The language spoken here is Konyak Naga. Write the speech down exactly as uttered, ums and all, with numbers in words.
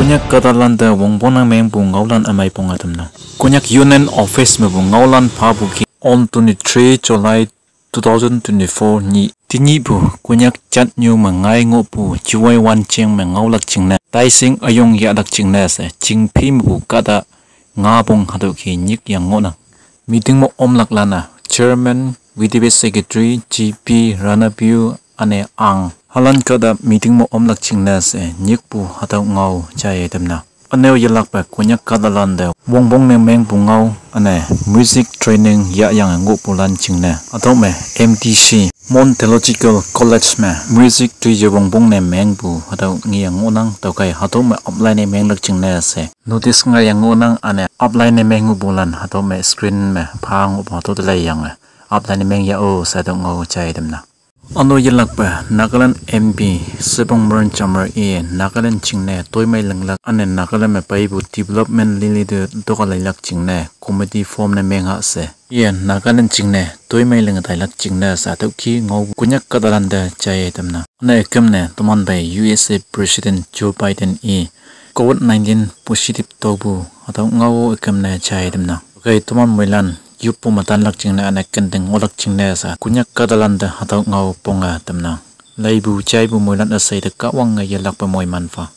Konyak kahtalante wongpongne mengpu ngaolan ümei ponge tamnang. Konyak Union Office mepu ngaolan phapu ki on twenty-three July two thousand twenty-four nyih tenyihpu Konyak jatnyu me ngai ngohpu juwai wanching me ngaolak jingne taishing üyong yahlak jingne she chingphi mepu kahta ngapong hatüo ki nyikyang ngohnang. Meeting me omlaklan-a Chairman, V D P Secretary, G P, Ranapiu, üne Ang, halan kahta meeting me omlak jingne she nyikpu hatüo ngao jaiye tamnang. Üne-o yelakpe Konyak kahtalante wongpongne mengpu ngao üne music training yahyange ngohpulan jingne hatüo me M T C, Mon Theological College me music toije wongpongne mengpu hatüo ngeyang ngohnang. Tüokhei hatüo me apply ne menglak jingne she notice ngaiyang ngohnang, üne apply ne meng ngohpulan hatüo me screen me pha ngohpu hatüo te leiyange apply ne meng yah-o she hatüo ngao jaiye tamnang. Üne-o yelakpe Nagaland M P Shibung Meron Jamir-e Nagaland jingne toimei linglak üne Nagaland me peipu development lili te toka leilak jingne committee form ne mengha she iye Nagaland jingne toimei linge tailak jingne she hatüo ki ngao Konyak kahtalante jaiye tamnang. Üne üküm ne toman pei U S A President Joe Biden-e covid nineteen positive taopu hatüo ngao üküm ne jaiye tamnang. Tüokhei toman moilan yoppu me tanlak jingne üne kenteng ngohlak jingne she Konyak kahtalante hatüo ngao ponge tamnang. Leipu jaipu moilan üshei te Kahwange yelakpe moiman pha.